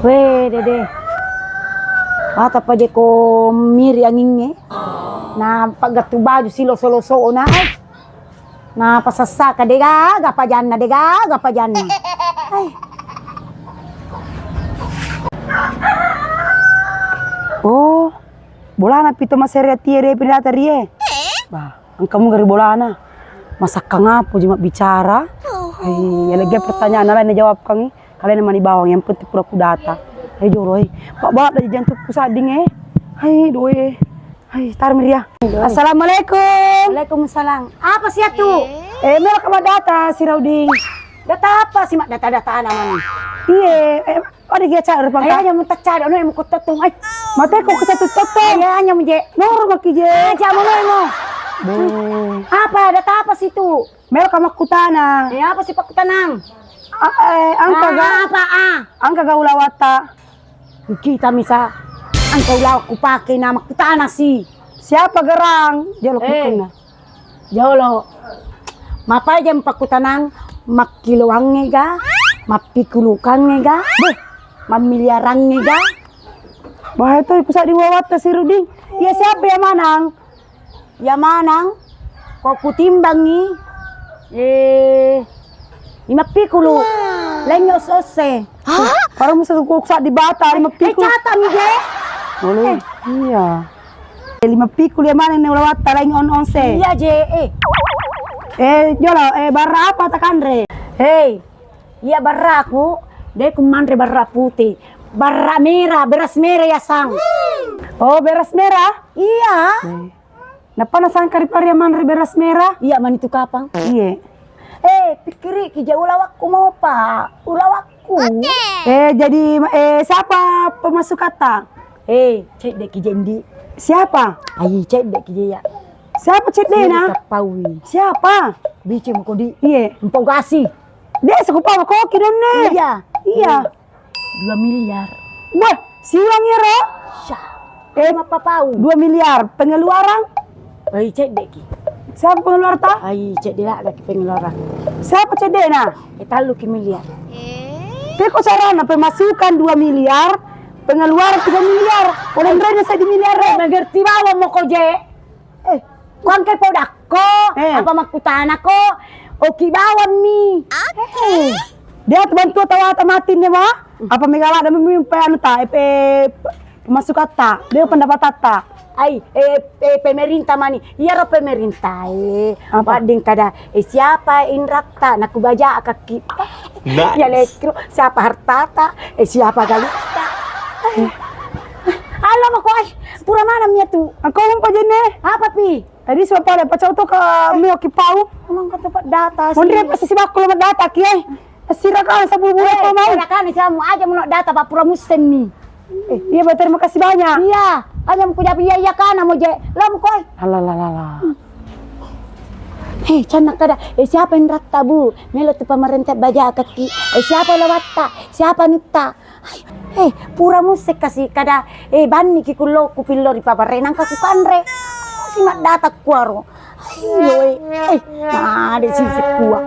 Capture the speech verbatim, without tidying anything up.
Weh, Dede. Mata pa je ko miri angingnge. Na pagattu baju si loso-loso na. Na pasassa ka de gaga pajanna, de gaga pajanna. Hai. Oh, bolana pito masere atie de pinata rie. Bah. Engka muga ri bolana. Masakkang apa je mabbicara? Hai, ya lagi pertanyaan lain jawabkangngi. Kalian mani bawang, yang penting pura kudata. Hai jolo, hai. Pak, bak dari jantungku sading, eh. Hai, doe. Hai, tar Miria. Assalamualaikum. Waalaikumsalam. Apa sih tu? Eh, melo ka data si Rauding. Data apa sih, Mak? Data-data anak mani. Iya, eh, Ada gia cadar pangka. Ayo, aja mun taccada, no, emu kutotong. Ai. Mate ko kusatu totong. Iya, hanya muje. Noro maki je. Aja mun emo. Bo. Apa, ada apa situ? Melo ka makkutana. Eh, apa sih pakkutanang? Ah, eh, angka ga? Ah, apa, ah? Angka ga ulawatta. Kita misa. Angka ulawa kupake na makkutana si. Siapa gerang? Jolo eh. Kukenna. Jolo, mapaja mpakkutanang, makkiloangnge ga, mappikulukangnge ga, beh, mammiliarangnge ga. Bah, itu iku saddi wawatta si Ruding. Iya, siapa ya manang? Ya manang, ko kutimbangi, eh, lima pikulu, laingnge os-osse. Hah? Parang musa ku saddi bata, lima pikulu. Eh, cata mi je. Boleh. Eh. Iya. Eh, lima pikulu ya maneng ne ulawatta laing on-on se. Iya je, eh. Eh, jolo, eh, barra apa takanre? Hei, iya barraku, de ku manre barra putih. Barra merah, beras merah ya sang. Oh, beras merah? Iya. Eh. Nappa nasangka ri pari manre beras merah? Iya, mani tu kapang. Iya. Eh, pikkiriki je ulawakku mopa. Ulawakku. Eh, jadi, eh, siapa pemasukatta? Eh, cedde ki jendi. Siapa? Ai, cedde ki je ya. Siapa cedde na? Paui. Siapa? Bici moko di. Iya. Mpogasi. De sekupa koki donne. Iya. Iya. Dua miliar. Wah, silang ya ro? Sya. Eh, mapapau. Dua miliar. Pengeluaran? Ai, cedde ki. Siapa pengeluar ta? Ai, cedde la lagi pengeluaran. Siapa cedde na? Eh, tallu ki miliar. Pe ko carana pemasukan dua miliar, pengeluaran tiga miliar. Oleh nrena sadi miliar re. Mengerti bawang moko je. Eh, ko angke podakko, eh. Apa makkutana ko? Oki bawang mi. Oke. Eh. Dia tu bantu tawata mati ni ma? Apa megala ada memimpin anu ta, eh, pe-, pemasukatta, dia pendapatatta. Ai, eh, eh, pemerintah mani. Iya ro pemerintah, eh. Apa? Wadding kada, eh, siapa inratta, naku baja kaki. Nice. Ya lekro, siapa hartata, eh, siapa galutta. Eh. Alamak, ai, pura maneng mi tu. Aku lupa jenne. Apa pi? Tadi sudah pada pacau tu ke mio kipau. Emang kata Pak data sih. Mondre pasti si bakul data ki, eh. Sira kan sepuluh bulan eh, kau mau. Sira kan siamu aja mau data Pak pura musim ni. Eh, iya, Pak, terima kasih banyak. Iya, aja mau kujapi iya iya kan mau je. Lah mau koi. Alalala. Hei, canna kada. Eh, siapa yang ratta, Bu? Melo tu pemerintah baja kaki. Eh, siapa lawatta? Siapa nutta? Eh, pura musse kasi kada, eh, banni ki kullo ku pillo ri pabarre nangka ku kanre. Si maddata kuaro. Ayo, eh, eh, nah, de si sekua.